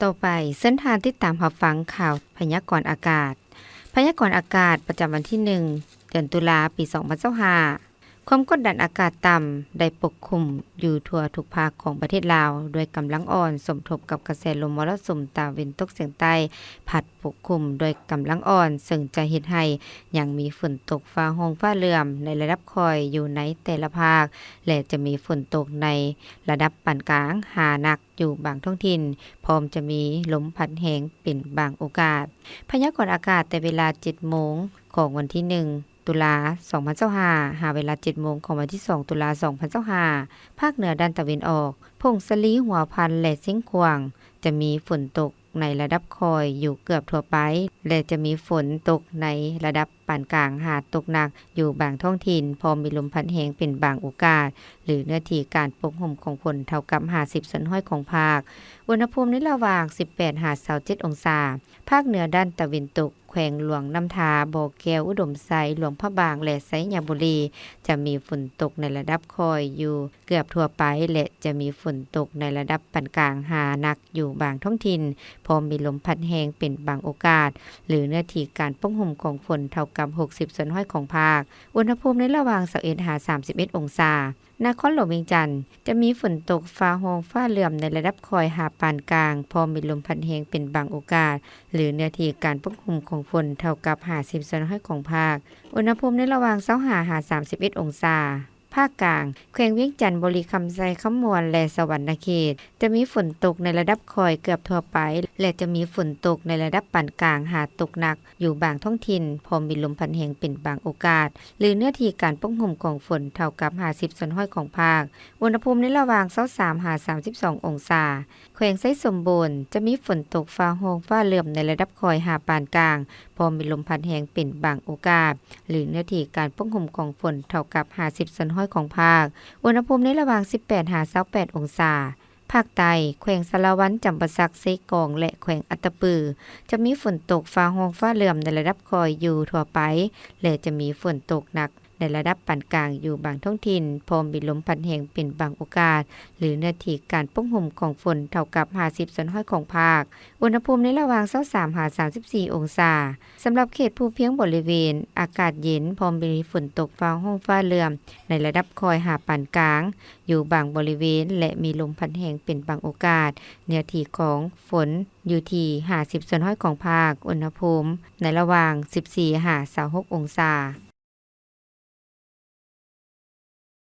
ຕໍ່ໄປ, ເຊີນທ່ານຕິດຕາມຮັບຟັງຂ່າວພະຍາກອນອາກາດ. ພະຍາກອນອາກາດປະຈຳວັນທີໜຶ່ງ ເດືອນຕຸລາ ປີສອງພັນຊາວຫ້າ. ຄວາມກົດດັນອາກາດຕ່ຳໄດ້ປົກຄຸມຢູ່ທົ່ວທຸກພາກຂອງປະເທດລາວ ດ້ວຍກຳລັງອ່ອນ, ສົມທົບກັບກະແສລົມມໍລະສຸມຕາເວັນຕົກສຽງໃຕ້ ພັດປົກຄຸມດ້ວຍກຳລັງອ່ອນ, ເຊິ່ງຈະເຮັດໃຫ້ຍັງມີຝົນຕົກຟ້າຮ້ອງຟ້າເຫຼື້ອມໃນລະດັບຄ່ອຍຢູ່ໃນແຕ່ລະພາກ ແລະ ຈະມີຝົນຕົກໃນລະດັບປານກາງຫາໜັກ ຢູ່ບາງທ້ອງຖິ່ນ, ພ້ອມຈະມີລົມພັດແຮງເປັນບາງໂອກາດ. ພະຍາກອນອາກາດແຕ່ເວລາເຈັດໂມງຂອງວັນທີໜຶ່ງ ຕຸລາ ສອງພັນຊາວຫ້າ ຫາເວລາເຈັດໂມງຂອງວັນທີສອງ ຕຸລາ ສອງພັນຊາວຫ້າ, ພາກເໜືອດ້ານຕາເວັນອອກ, ຜົ້ງສາລີ, ຫົວພັນ ແລະ ຊຽງຂວາງ ຈະມີຝົນຕົກໃນລະດັບຄ່ອຍຢູ່ເກືອບທົ່ວໄປ ແລະ ຈະມີຝົນຕົກໃນລະດັບ ປານກາງຫາຕົກໜັກຢູ່ບາງທ້ອງຖິ່ນ, ພ້ອມມີລົມພັດແຮງເປັນບາງໂອກາດ ຫຼື ເນື້ອທີ່ການປົກຫຸ້ມຂອງຝົນເທົ່າກັບຫ້າສິບສ່ວນຮ້ອຍຂອງພາກ. ອຸນຫະພູມໃນລະຫວ່າງສິບແປດຫາຊາວເຈັດອົງສາ. ພາກເໜືອດ້ານຕາເວັນຕົກ, ແຂວງຫຼວງນ້ຳທາ, ບໍ່ແກ້ວ, ອຸດົມໄຊ, ຫຼວງພະບາງ ແລະ ໄຊຍະບູລີ ຈະມີຝົນຕົກໃນລະດັບຄ່ອຍຢູ່ເກືອບທົ່ວໄປ ແລະ ຈະມີຝົນຕົກໃນລະດັບປານກາງຫາໜັກ ຢູ່ບາງທ້ອງຖິ່ນ, ພ້ອມມີລົມພັດແຮງເປັນບາງໂອກາດ ຫຼື ເນື້ອທີ່ການປົກຫຸ້ມຂອງຝົນເທົ່າກັບຫົກສິບສ່ວນຮ້ອຍຂອງພາກ. ອຸນຫະພູມໃນລະຫວ່າງຊາວເອັດຫາສາມສິບເອັດອົງສາ. ນະຄອນຫຼວງວຽງຈັນ ຈະມີຝົນຕົກ, ຟ້າຮ້ອງ, ຟ້າເຫຼື້ອມໃນລະດັບຄ່ອຍຫາປານກາງ, ພ້ອມມີລົມພັດແຮງເປັນບາງໂອກາດ ຫຼື ເນື້ອທີ່ການປົກຫຸ້ມຂອງຝົນເທົ່າກັບຫ້າສິບສ່ວນຮ້ອຍຂອງພາກ. ອຸນຫະພູມໃນລະຫວ່າງຊາວຫ້າຫາສາມສິບເອັດອົງສາ. ພາກກາງ, ແຂວງວຽງຈັນ, ບໍລິຄຳໄຊ, ຄຳມ່ວນ ແລະ ສະຫວັນນະເຂດ ຈະມີຝົນຕົກໃນລະດັບຄ່ອຍເກືອບທົ່ວໄປ ແລະ ຈະມີຝົນຕົກໃນລະດັບປານກາງຫາຕົກໜັກຢູ່ບາງທ້ອງຖິ່ນ, ພ້ອມມີລົມພັດແຮງເປັນບາງໂອກາດ ຫຼື ເນື້ອທີ່ການປົກຫຸ້ມຂອງຝົນເທົ່າກັບຫ້າສິບສ່ວນຮ້ອຍຂອງພາກ. ອຸນຫະພູມໃນລະຫວ່າງຊາວສາມຫາສາມສິບສອງອົງສາ. ແຂວງໄຊສົມບູນ ຈະມີຝົນຕົກ, ຟ້າຮ້ອງ, ຟ້າເຫຼື້ອມໃນລະດັບຄ່ອຍຫາປານກາງ, ພ້ອມມີລົມພັດແຮງເປັນບາງໂອກາດ ຫຼື ເນື້ອທີ່ການປົກຫຸ້ມຂອງຝົນເທົ່າກັບຫ້າສິບສ່ວນຮ້ອຍຂອງພາກ. ອຸນຫະພູມໃນລະຫວ່າງສິບແປດຫາຊາວແປດອົງສາ. ພາກໃຕ້, ແຂວງສາລະວັນ, ຈຳປາສັກ, ເຊກອງ ແລະ ແຂວງອັດຕະປື ຈະມີຝົນຕົກ, ຟ້າຮ້ອງ, ຟ້າເຫຼື້ອມໃນລະດັບຄ່ອຍຢູ່ທົ່ວໄປ ແລະ ຈະມີຝົນຕົກໜັກ ໃນລະດັບປານກາງຢູ່ບາງທ້ອງຖິ່ນ, ພ້ອມມີລົມພັດແຮງເປັນບາງໂອກາດ ຫຼື ເນື້ອທີ່ການປົກຫຸ້ມຂອງຝົນເທົ່າກັບຫ້າສິບສ່ວນຮ້ອຍຂອງພາກ. ອຸນຫະພູມໃນລະຫວ່າງຊາວສາມຫາສາມສິບສີ່ອົງສາ. ສຳລັບເຂດພູພຽງບໍລິເວນ ອາກາດເຢັນ, ພ້ອມມີຝົນຕົກ, ຟ້າຮ້ອງ, ຟ້າເຫຼື້ອມໃນລະດັບຄ່ອຍຫາປານກາງຢູ່ບາງບໍລິເວນ ແລະ ມີລົມພັດແຮງເປັນບາງໂອກາດ. ເນື້ອທີ່ຂອງຝົນຢູ່ທີ່ຫ້າສິບສ່ວນຮ້ອຍຂອງພາກ. ອຸນຫະພູມໃນລະຫວ່າງສິບສີ່ຫາຊາວຫົກອົງສາ.